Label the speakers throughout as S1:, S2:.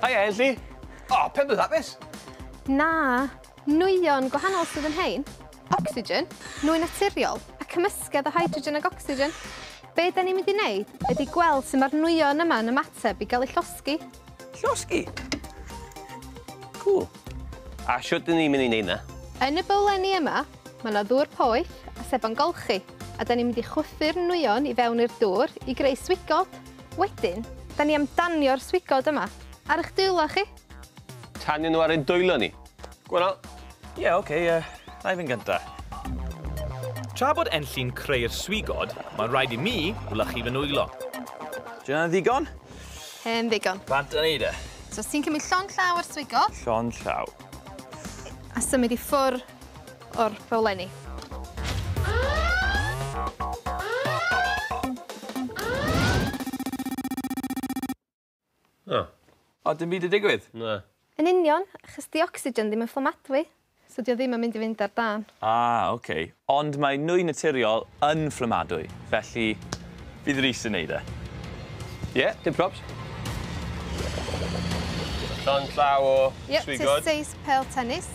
S1: Hiya, Enlli. O, pen-blwydd hapus.
S2: Na, nwyon gwahanol sydd yn hein. Oxygen, nwy naturiol, a cymysgedd o hydrogen ag oxygen. Be da ni'n mynd i wneud ydy gweld sut mae'r nwyon yma yn ymateb i gael eu llosgi.
S1: Llosgi? Cool. A shwt dyn ni'n mynd i wneud 'na?
S2: Yn y bowlenni yma, mae yna ddŵr poeth a sebon golchi, a da ni'n mynd i chwythu'r nwyon i fewn i'r dŵr i greu swigod. Wedyn, da ni am danio'r swigod yma ar eich dwylo chi.
S1: Tanio nhw ar ein dwylo ni? Gwahanol.
S3: Ie, yeah, oce, na i fynd gynta.
S4: Tra bod Enlli'n creu'r swigod, mae'n rhaid i mi wlychu fy nwylo.
S3: Di hwnna'n ddigon?
S2: Hen ddigon.
S3: Bant â ni de.
S2: So, ti'n cymryd llond llaw o'r swigod.
S3: Llond llaw.
S2: A symud i ffwr o'r bowlenni.
S1: O.
S3: O, dim byd yn digwydd?
S1: Na.
S2: Yn union, achos di oxygen ddim yn fflamadwy, so di o ddim yn mynd i fynd ar dân.
S3: Ah, oce. Okay. Ond mae nwy naturiol yn fflamadwy, felly fydd Rhys yn neud e.
S1: Ie, yeah, dim props. Llond llaw o swigod.
S2: Ie, seis pêl tennis.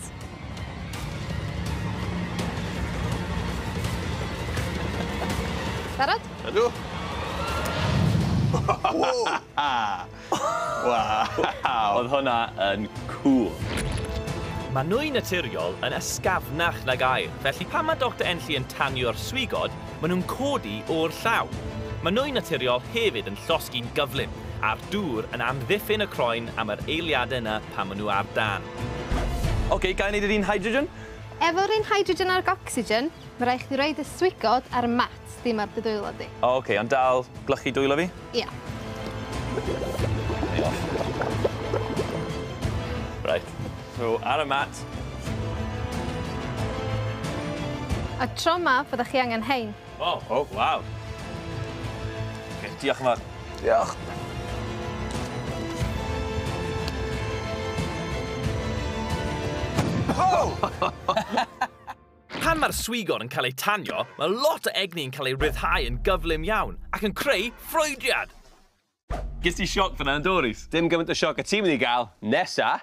S2: Barod?
S1: Ydw. Waw!
S3: Oedd hwnna yn cool.
S4: Mae nwy naturiol yn ysgafnach nag aer, felly pan mae Dr Enlli yn tanio'r swigod, maen nhw'n codi o'r llaw. Mae nwy naturiol hefyd yn llosgi'n gyflym, a'r dŵr yn amddiffyn y croen am yr eiliadau yna pan maen nhw ar dân.
S3: Oce, ga i wneud yr un hydrogen?
S2: Efo'r un hydrogen a'r oxygen, mae rhaid chdi roid y swigod ar y mat, dim ar dy dwylo di.
S3: O, oce, ond dal glychu dwylo fi?
S2: Ia.
S3: Right. So, ar y mat.
S2: A tro ma, fyddech chi angen hein.
S3: O, oh, waw. Okay, diolch yn fawr. Diolch.
S1: Oh!
S4: Pan mae'r swigod yn cael ei tanio, mae lot o egni yn cael ei ryddhau yn gyflym iawn ac yn creu ffrwydriad.
S3: Ges ti sioc fyna yn do, Rhys?
S1: Dim gymaint o sioc a ti'n mynd i gael nesa.